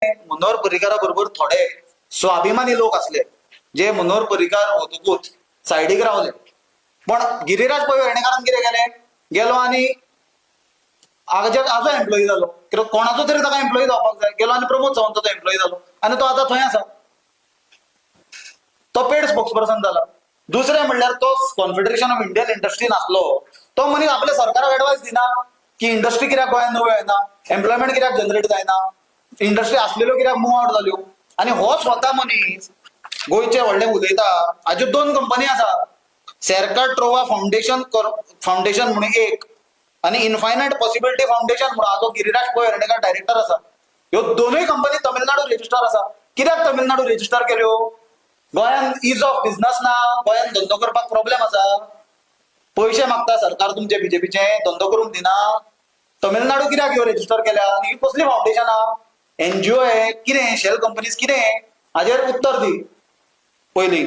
मनोहर पर्रीकारा बरोबर थोडे स्वाभिमानी लोक असले जे मनोहर पर्रीकार वतकूच सायडीक रावले. पण गिरिराज पै वेर्णेकारान कितें केलें? गेलो आनी आजो आजो एम्प्लॉई जालो, कित्याक कोणाचो तरी ताका एम्प्लॉई जावपाक जाय. गेलो आनी प्रमोद सावंताचो एम्प्लॉई जालो आनी तो आतां थंय आसा, तो पेड स्पोक्स पर्सन जाला. दुसरें म्हणल्यार तो कॉन्फेडरेशन ऑफ इंडियन इंडस्ट्री नासलो तो मनीस आपल्या सरकाराक एडवायस दिना की इंडस्ट्री कित्याक गोंयांत नव्यो येना, एम्प्लॉयमेंट कित्याक जनरेट जायना, इंडस्ट्री आसलेल्यो कित्याक मूव आवट जाल्यो. आनी हो स्वता मनीस गोंयचे व्हडले उलयता. हाज्यो दोन कंपनी आसा, सेरका ट्रोवा फाउंडेशन फाउंडेशन म्हणून एक आनी इन्फायनायट पॉसिबिलिटी फाउंडेशन म्हणून, हाजो गिरिराज पै वेर्णेकार डायरेक्टर आसा. ह्यो दोनूय कंपनी तमिळनाडू रजिस्टर आसा. कित्याक तमिळनाडू रजिस्टर केल्यो? गोंयान is of business ना? गोंयान धंदो करपाक प्रॉब्लेम आसा? पयशे मागता सरकार तुमचे बीजेपीचे, धंदो करूंक दिना? तमिळनाडू कित्याक ह्यो रजिस्टर केल्या? आनी ही कसली फाउंडेशनां, एनजीओ हे कितें, शेल कंपनीज कितें? हाजेर उत्तर दी पयलीं.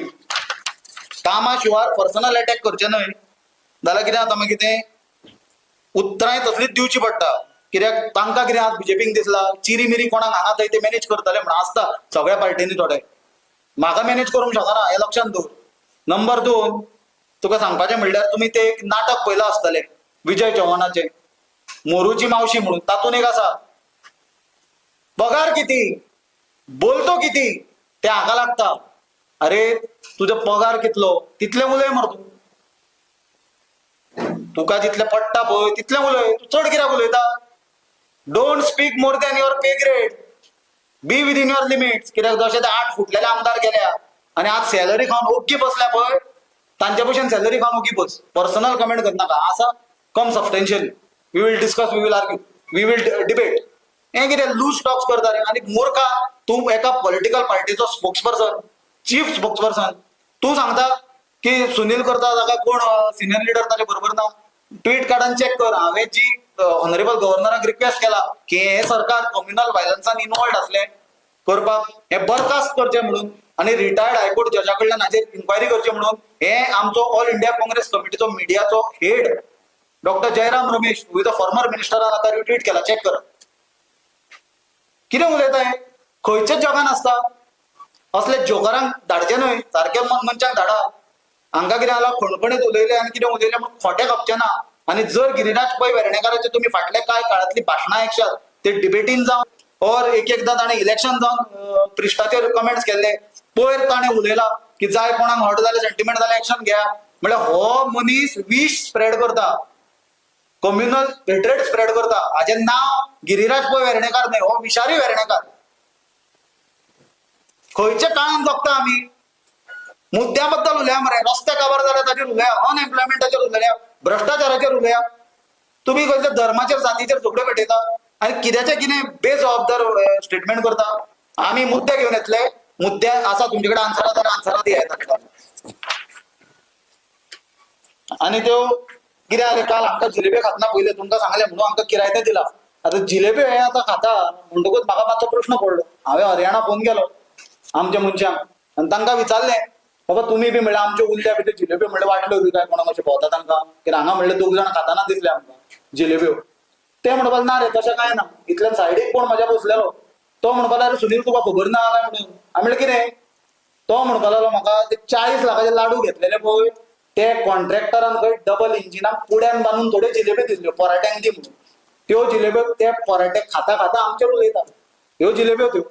कामा शिवार पर्सनल अटॅक करचे न्हय, जाल्यार कितें जाता मागीर, तें उतरांय तसलीच दिवची पडटा. कित्याक तांकां कितें आज बीजेपीक दिसला चिरी मिरी कोणाक हांगा थंय ते मॅनेज करतले म्हणून आसता सगळ्या पार्टींनी थोडे. म्हाका मॅनेज करूंक शकना हें लक्षांत दवर. नंबर दोन, तुका सांगपाचें म्हणल्यार तुमी ते एक नाटक पळयलां आसतलें विजय चव्हाणाचें, मोरूची मावशी म्हणून. तातूंत एक आसा, पगार किती, बोलतो किती, ते हाका लागता. अरे, तुजो पगार कितलो तितले उलय मरे तूं. तुका जितले पडटा पळय तितले उलय, तूं चड कित्याक उलयता? Don't speak more than your pay grade, be within your limits. कित्याक जशे ते आठ फुटलेले आमदार गेल्या आनी आज सॅलरी खावन ओग्गी बसल्या पळय, तांचे भशेन सॅलरी खावन ओग्गी बस. पर्सनल कमेंट करनाका. आसा, come substantial, we will discuss, we will argue, we will debate. हें कितें लूज टॉक्स करता रे? आनी मुर्खा, तूं एका पॉलिटिकल पार्टीचो spokesperson, chief spokesperson, तूं सांगता की सुनील करता ताका कोण सिनियर लिडर ताचे बरोबर ना. ट्वीट काडून चॅक कर. हांवें जी ऑनरेबल गव्हर्नराक रिक्वेस्ट केला की हे सरकार कम्युनल व्हायलन्सान इन्वॉल्ड असलें करपाक हे बरखास्त करचें म्हणून आनी रिटायर्ड हायकोर्ट जजा कडल्यान हाचेर इन्क्वायरी करची म्हणून, हे आमचो ऑल इंडिया काँग्रेस कमिटीचो मिडियाचो head doctor Jairam Ramesh with a former मिनिस्टरान आतां रिट्वीट केला. चॅक कर कितें उलयता हे. खंयच्याच जगान आसता असले जोकरांक धाडचे न्हय, सारके मनशांक धाडा. हांकां कितें जाला, खणखणीत उलयले आनी कितें उलयले म्हूण खोटें खपचें ना. आनी जर गिरिराज पै वेर्णेकाराचे तुमी फाटले कांय काळांतली भाशणां आयकशात, ते डिबेटीन जावन और एक एकदां ताणें इलेक्शन जावन पृश्ठाचेर कमेंट्स केल्ले, पयर ताणें उलयला की जाय कोणाक हर्ट जालें, सेंटिमेंट जालें, एक्शन घ्या. म्हळ्यार हो मनीस विश स्प्रेड करता, कम्युनल हेट्रेड स्प्रेड करता. हाजें नांव गिरिराज पै वेर्णेकार न्हय, हो विशारी वेर्णेकार. खंयच्या काळान जगता आमी? मुद्द्या बद्दल उलया मरे. रस्ते काबार जाले ताचेर उलया, अनएम्प्लॉयमेंटाचेर उलया, भ्रष्टाचाराचेर उलया. तुमी खंयच्या धर्माचेर, जातीचेर झगड्यो पेटयता आनी कित्याचें कितें बेजबाबदार स्टेटमेंट करता. आमी मुद्दे घेवन येतले. मुद्दे आसा तुमचे कडेन आन्सरां जाल्यार आन्सरां दियात. आनी त्यो कितें जालें, काल आमकां जिलेबी खातना पयलें तुमकां सांगलें म्हणून आमकां किरायतें दिला. आतां जिलेबी हे आतां खाता म्हणटकूच म्हाका मातसो प्रश्न पडलो. हांवें हरियाणा फोन केलो आमच्या मनशांक आनी तांकां विचारलें, बाबा तुमी बी म्हणल्यार आमच्यो उरल्या बी त्यो जिलेब्यो म्हणल्यार वांटल्यो बी काय कोणाक अशें भोंवता तांकां? कित्याक हांगा म्हणल्यार दोग जाण खाताना दिसले आमकां जिलेब्यो. ते म्हणपाक, ना रे, तशें कांय ना. इतल्यान सायडीक कोण म्हज्या बसलेलो, तो म्हणपाक लागलो, अरे सुनील, तुका खबर ना काय म्हणून. हांवें म्हणलें, कितें? तो म्हणपाक लागलो, म्हाका ते 40 लाखाचे लाडू घेतलेले पळय, ते कॉन्ट्रॅक्टरान खंय डबल इंजिनाक पुड्यान बांदून थोड्यो जिलेबी दिसल्यो पराठ्यांक दी म्हणून. त्यो जिलेब्यो ते पराठे खाता खाता आमचेर उलयतात. ह्यो जिलेब्यो त्यो.